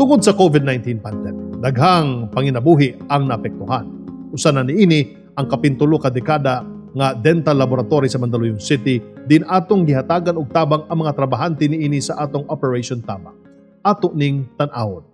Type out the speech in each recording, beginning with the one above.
Tungod sa COVID-19 pandemic, daghang panginabuhi ang naapektuhan. Usa na niini ang kapintulo ka dekada nga dental laboratory sa Mandaluyong City din atong gihatagan og tabang ang mga trabahante niini sa atong Operation Tabang. Ato ning tan-awon.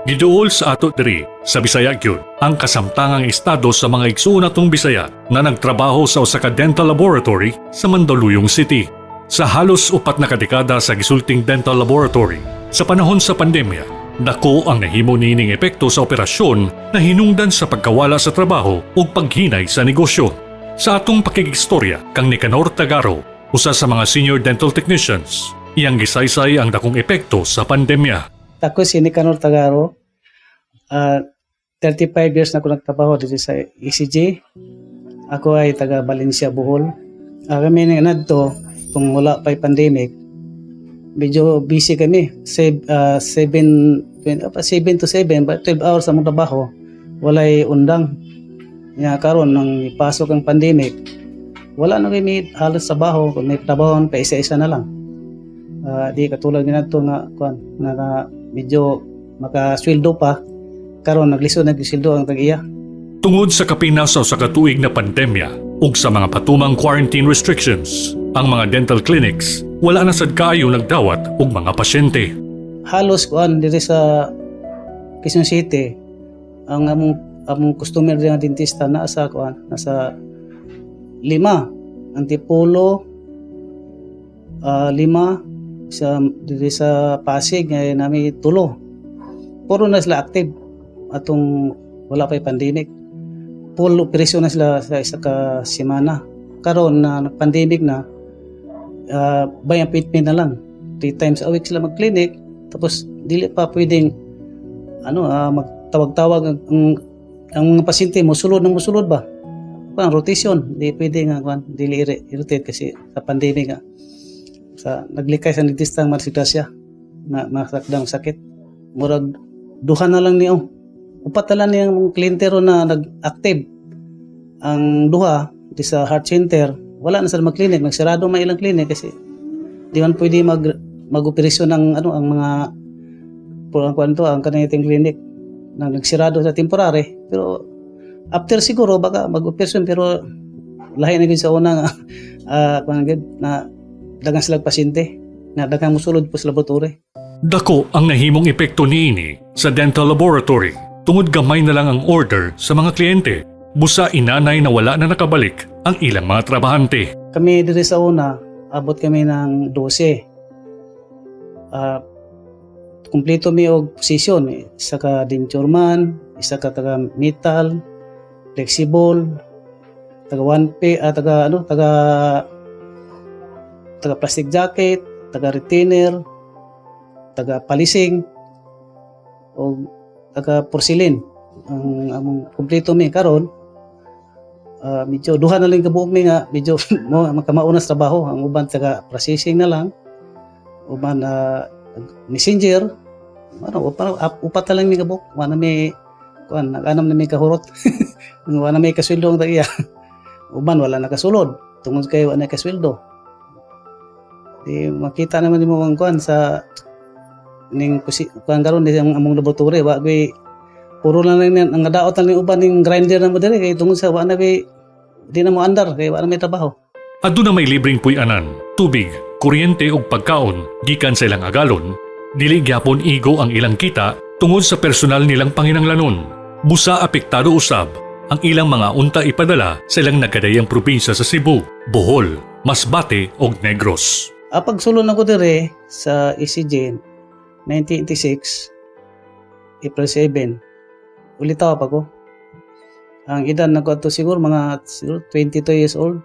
Giduol sa ato diri sa Bisaya gyud ang kasamtangang estado sa mga igsuon natong Bisaya na nagtrabaho sa usa ka dental laboratory sa Mandaluyong City. Sa halos 4 na kadekada sa gisulting dental laboratory, sa panahon sa pandemya, dako ang nahimo niining epekto sa operasyon na hinungdan sa pagkawala sa trabaho ug paghinay sa negosyo. Sa atong pakigistorya kang Nicanor Tagaro, usa sa mga senior dental technicians, iyang gisaysay ang dakong epekto sa pandemya. Ako si Nicanor Tagaro. 35 years na ako nagtrabaho dito sa ECG. Ako ay taga Valencia, Bohol. Kami nga nadto, kung wala pa'y pandemic, medyo busy kami. 7, 7 to 7, but 12 hours among trabaho. Walay undang. Ya, karon nang ipasok ang pandemic, wala na kami halos trabaho. Kung may trabaho, pa isa-isa na lang. Di katulad ni nadto nga kuan nga medyo makasweldo pa, karon naglisod naglisweldo ang tag-iya. Tungod sa kapina sa usa ka tuig na pandemya ug sa mga patumang quarantine restrictions, ang mga dental clinics wala na sad kaayo nagdawat og mga pasyente. Halos kuan diri sa Quezon City, ang among among customer diri nga dentista naa sa kuan, nasa lima: Antipolo, lima sa diri sa Pasig ay nami tulo. Puro na sila active atong wala pa'y pandemic. Full operation na sila sa isa ka semana. Karon na pandemic na, by appointment na lang. Three times a week sila mag-clinic, tapos dili pa pwedeng ano magtawag-tawag ang mga pasyente, musulod ng musulod ba. Kuan, rotation, di pwede nga kuan, dili i-rotate kasi sa pandemic nga. Sa naglikay sa dentista ang marsigrasya na masakdang sakit. Murag duha na lang niyo. Upat na lang niyang kliyentero na nag-active. Ang duha di sa heart center, wala na sila mag-clinic, nagsarado man ilang clinic kasi di man pwede mag-operasyon ng ano ang mga ang kuan to, ang kanang clinic na nagsirado sa temporary, pero after siguro baka mag-operasyon, pero lahi na gyud sa una nga kuan gyud na daghang sila pasyente na daghang musulod po sa laboratory. Dako ang nahimong epekto niini sa dental laboratory tungod gamay na lang ang order sa mga kliyente. Busa inanay na wala na nakabalik ang ilang mga trabahante. Kami diri sa una, abot kami ng 12. Kumpleto mi og posisyon, isa ka denture man, isa ka taga metal, flexible, taga 1P, taga ano, taga taga plastic jacket, taga retainer, taga polishing, o taga porcelain. Ang among kumpleto mi karon, medyo duha na lang kabuok mi nga medyo mo makamauna sa trabaho. Ang uban taga processing na lang, uban messenger ano, upat na lang mi kabuok. Wala mi kuan, nag-anam na mi kahurot, wala mi kasweldo ang tag-iya. Uban wala nakasulod tungod kay wala kasweldo. Di makita naman nimo ang kuan sa ning kusi kuan karon di ang among laboratory, wa gyud, puro na lang ang nadaot na lang uban ning grinder na mo diri kay tungod sa wa na gyud, di na mo andar kay wa na may trabaho. Aduna may libreng puy-anan, tubig, kuryente ug pagkaon gikan sa ilang agalon, dili gyapon igo ang ilang kita tungod sa personal nilang panginanglanon. Busa apektado usab ang ilang mga unta ipadala sa ilang nagkadayang probinsya sa Cebu, Bohol, Masbate ug Negros. Pagsulod nako dire sa ECG 1986, April 7, ulitaw pa ko. Ang edad nako ato siguro mga siguro 22 years old.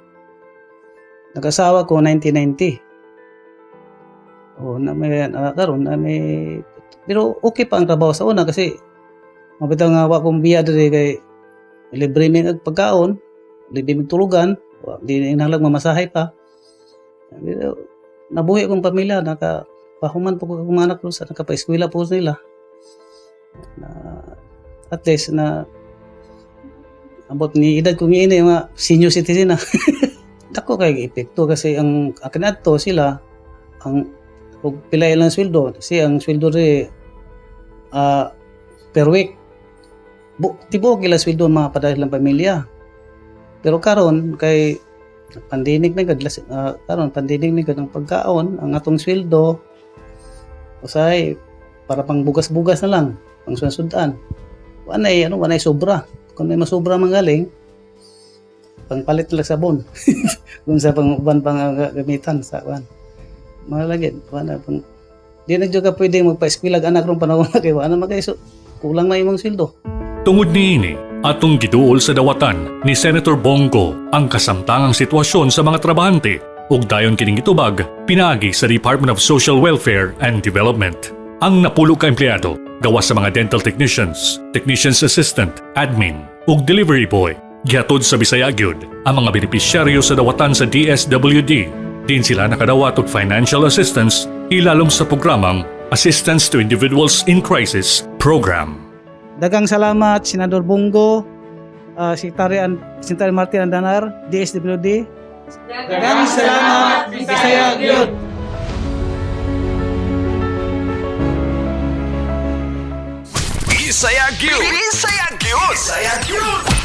Nag-asawa ko 1990. Oh, na may karon na may, pero okay pa ang trabaho sa una kasi mabitaw nga wa kong biya diri kay libre mi og pagkaon, libre mi tulugan, di na kinahanglan mamasahe pa. Pero nabuhi akong pamilya, naka pahuman po ko akong mga anak ko sa nakapa-eskwela po nila. Na at least na abot ni edad ko ini mga senior citizen na. Dako kay epekto kasi ang akin adto sila ang Ug pila ilang sweldo? Kasi ang sweldo ri per week. Tibuok ila sweldo mga padahil lang pamilya. Pero karon kay pandemic na gud, karon pandemic na gud ang pagkaon, ang atong sweldo usahay para pang bugas-bugas na lang, pang sudan. Wanay ano, wanay sobra. Kung may masobra man galing, pangpalit lang sabon. Kung sa pang uban pang gamitan sa kuan. Mga lagi, wala pang di na jud ka pwede magpa-eskwela anak rong panahon na kay wala man kay so, kulang na imong sweldo. Tungod niini, atong giduol sa dawatan ni Senator Bong Go ang kasamtangang sitwasyon sa mga trabahante ug dayon kining gitubag pinaagi sa Department of Social Welfare and Development. Ang napulo ka empleyado gawas sa mga dental technicians, technician's assistant, admin ug delivery boy. Gihatod sa Bisaya gyud ang mga benepisyaryo sa dawatan sa DSWD. Din sila nakadawat og financial assistance ilalom sa programang Assistance to Individuals in Crisis Program. Daghang salamat, Senador Bong Go, Secretary Martin Andanar, DSWD. Daghang salamat, Bisaya gyud. Bisaya gyud. Bisaya gyud. Bisaya gyud.